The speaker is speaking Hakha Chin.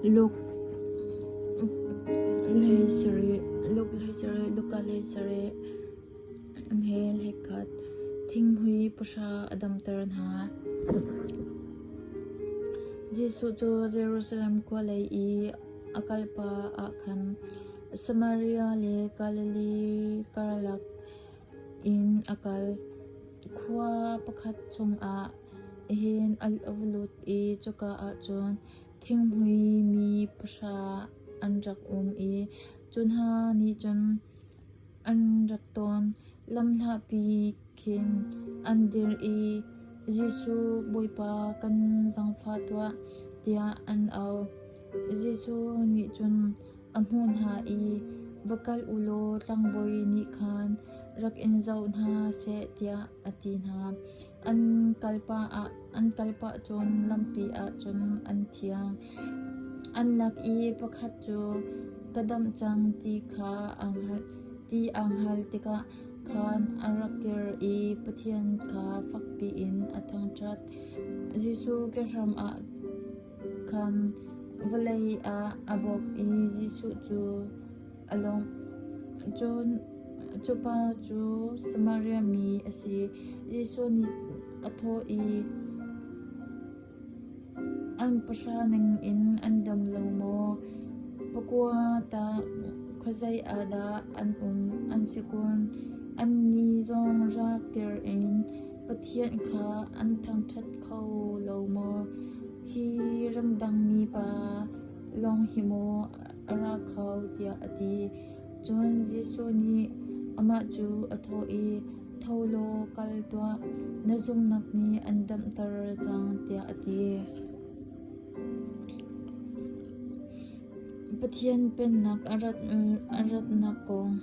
Luke 17, Luke 17, Luka 17, Hmel hekhat, thinghmui pahra a damter hna. Jesuh cu Jerusalem khua lei i a kalpah ah khan Samaria le Galilee karlak in a kal. Khua pakhat chungah hin a va lut i cuka ah cun thinghmui mi pahra an rak um i cu hna nih cun an rak tawn. Lamhlapi khin an dir i, “Jesuh, Bawipa, kan zaangfah tuah,” tiah an au. Jesuh nih cun a hmuh hna i, “Va kal u law tlangbawi nih khan rak in zoh hna seh,” tiah a ti hna. An kalpah cun lampi ah cun an thiang. An lak i pakhat cu ka damh cang ti kha aa hngalh tikah khan a rak kir i Pathian kha fakpi in a thangṭhat. Jesuh kehram ah khan vawlei ah a bawk i Jesuh cu a lawmh. Cun cu pa cu Samaria mi a si. Jesuh nih a thawh i, An pahra ningin an dam lo maw? Pakua tah khuazei ah dah an um an si kun? Annih zong ra kir in Pathian kha an thangṭhat kho lo maw? Hi ramdang mipa lawng hi maw a ra kho?" tiah a ti. Cun Jesuh nih amah cu a thawh i, "Tho law kal tuah, na zumhnak nih an damter cang," tiah a ti. Pathian Pennak a ratnak kong.